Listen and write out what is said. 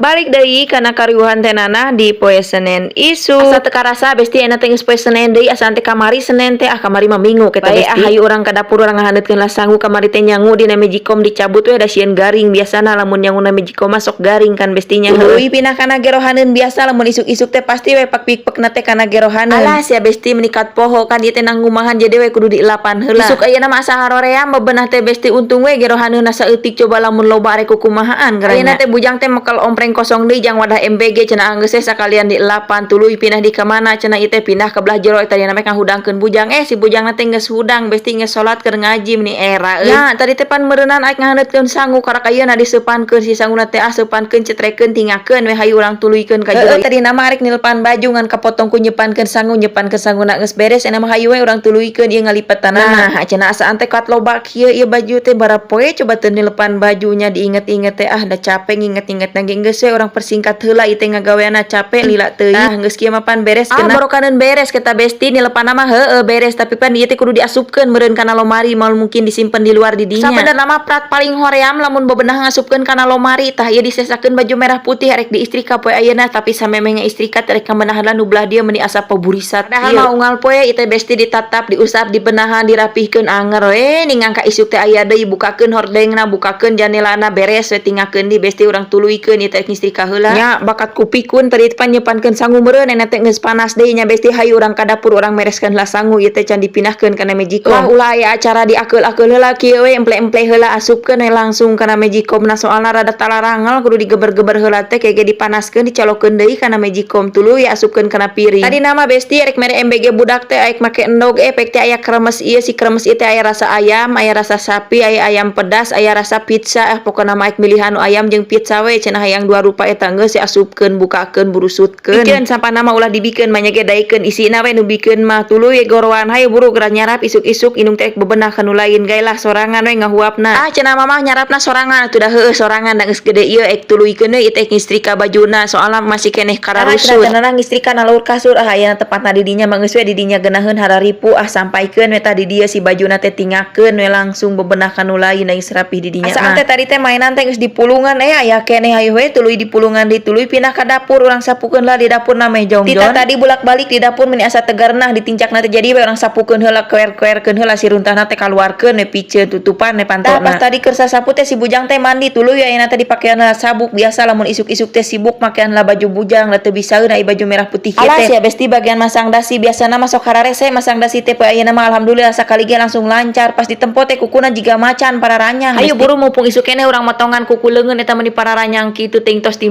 Balik deui kana kariuhan Teh Nana di poe Senen isuk. Asa teu karasa, Besti, ayeuna teh geus poe Senen deui, asa teh kamari Senen teh, ah, kamari mah Minggu kita, Bae, Besti. Ah, hayu urang ka dapur, urang ngahaneutkeun lah sangu. Kamari teh nyangu dina magicom dicabut we da sieun garing. Biasana lamun nyangu na magicom mah sok garing kan, Bestinya. Tuluy pindah kana gerohaneun. Biasa lamun isuk-isuk teh pasti we pak pikpekna teh kana gerohaneun. Alah sia, Besti, menikat poho kan ieu teh nanggumahan, jadi we kudu dielapan heula. Isuk ayeuna mah asa haroream bebenah teh, Besti. Untung we gerohaneun saeutik, coba lamun loba arek kukumahaan geranya. Ayeuna teh bujang teh mekel ompreng kosong deui jang wadah MBG cenah, anggeus we sakalian dielapan. Tuluy pindah di ka mana cenah ieu teh? Pindah ke belah jero. Tadi namanya ngahudangkeun bujang, eh, si bujang teh geus hudang, Besti, geus salat keur ngaji. Meni era euy. Nya tadi teh pan meureunan aik ngahaneutkeun sangu, karak ayeuna diseupankeun si sanguna teh. Ah, seupankeun, cetrekeun, tingakeun we. Hayu urang tuluykeun ka jero. Tadi nama arek nilepan baju ngan kapotong ku nyepankeun sangu. Nyepankeun sanguna geus beres, cenah mah hayu we urang tuluykeun ieu ngalipetanana. Nah, cenah asaan teh kat loba kieu ieu baju teh, barapoe coba teu nilepan bajunya. Diinget-inget teh, ah, da capek nginget-inget ge. Geus we urang persingkat heula ieu teh ngagaweana, capek lila teuing. Nah, geus kieu mah pan beres. Ah, borokaneun beres kita, Besti. Nilepan mah heueuh beres, tapi pan ieu teh kudu diasupkeun meureun kana lomari, moal mungkin disimpen di luar di dinya. Sabenerna mah prat paling hoream lamun bebenah ngasupkeun kana lomari. Tah, ieu disesakeun baju merah putih arek diistrika poe ayeuna, tapi samemeh istrika teh rek kamenahan nu belah dieu, meni asa paburisat. Padahal mah unggal poe ieu teh, Besti, ditatap, diusap, dibenahan, dirapihkeun, anger we. Ningangka isuk teh aya deui, bukakeun hordengna, bukakeun janelana, beres we tingakeun di, Besti. Urang tuluykeun ieu teh ngistrika heula nya, bakat ku pikun. Tadi pan nyepankeun sangu meureun, ena teh geus panas deui nya, Besti. Hayu urang ka dapur, urang mereskeun heula sangu ieu teh can dipindahkeun kana magicom lah. Ulah aya acara diakeul-akeul heula kieu we, emple-emple heula, asupkeun we langsung kana magicom. Nah, soalna rada talarangal, kudu digeber-geber heula teh, kege dipanaskeun, dicolokeun deui kana magicom, tuluy asupkeun kana piring. Tadi nama, Besti, arek mere MBG budak teh aek make endog, efek teh aya kremes ieu. Si kremes ieu teh aya rasa ayam, aya rasa sapi, aya ayam pedas, aya rasa pizza. Eh, pokona mah aek milihan nu ayam jeung pizza we cenah, hayang dua rupa eta. Geus diasupkeun, bukakeun, burusutkeun. Bikeun sampah mah ulah dibikeun, manya ge daekeun isina we nu bikeun mah. Tuluy gorowan, hayu buru geura nyarap isuk-isuk. Indung teh bebenah ka nu lain, gae lah sorangan we ngahuapna. Ah, cenah mamah nyarapna sorangan atuh da heueuh sorangan da geus gede ieu. Ek tuluykeun we ieu teh ngistrika bajuna, soalna masih keneh kararusut. Cenah ngistrika na luhur kasur. Ah, ayeuna tempatna di dinya mah geus we di dinya geunaheun, hararipu. Ah, sampaikeun we tah di dieu si bajuna teh, tingakeun we langsung bebenah ka nu lain geus rapih di dinya. Asaan teh tadi teh mainan teh geus dipulungan, eh, aya keneh. Hayu we tuluy dipulungan deui, tuluy pindah ka dapur, urang sapukeun lah di dapur na meh jongjon. Tita tadi bulak-balik di dapur meni asa tegarnah ditincakna teh, jadi we urang sapukeun heula, kewer-kewerkeun heula si runtahna teh, kaluarkeun we, piceun tutupan we pantona. Pas tadi keur sasapu teh si bujang teh mandi, tuluy ayeuna teh dipakean heula sabuk. Biasa lamun isuk-isuk teh sibuk makean lah baju bujang lah, teu bisaeun ai baju merah putih kieu teh. Alas ya, Besti, bagian masang dasi. Biasana masuk hararese masang dasi teh, poe ayeuna mah alhamdulillah sakali ge langsung lancar. Pas ditempo teh kukuna jiga macan pararanyang. Hayu buru, mumpung isuk keneh urang motongan kuku leungeun eta meni pararanyang kitu ting tos di